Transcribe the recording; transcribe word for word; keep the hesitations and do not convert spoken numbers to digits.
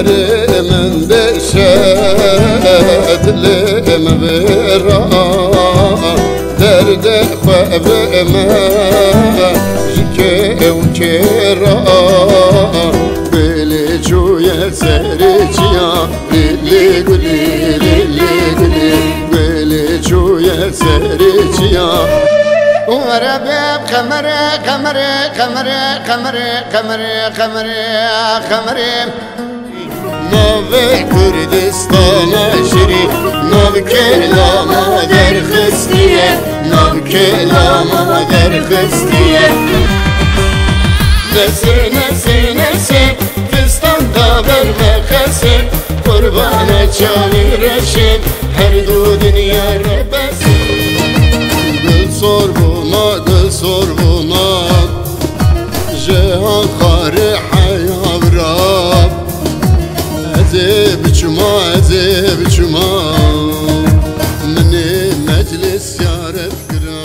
Min dişe dilê min vira, derdê xwe bi me ji kê û kê ra. Gulê çûye serê çiya, lê lê gulê, lê lê gulê, gulê çûye serê çiya. Were be qemere, qemere, qemere, qemere, qemere, qemere, qemere. Navê Kurdistana şirî, nav kelama derxistiye, nav kelama derxistiye. Nesê, nesê, nesê, fistan da ber me qesê, qurbana çavê reşê, her du dinya re bes. Gul sor bûna, gul sor bûna, ji Anqarê heya vira. Ez ê biçima, ez ê biçima, min ê meclis ziyaret kira.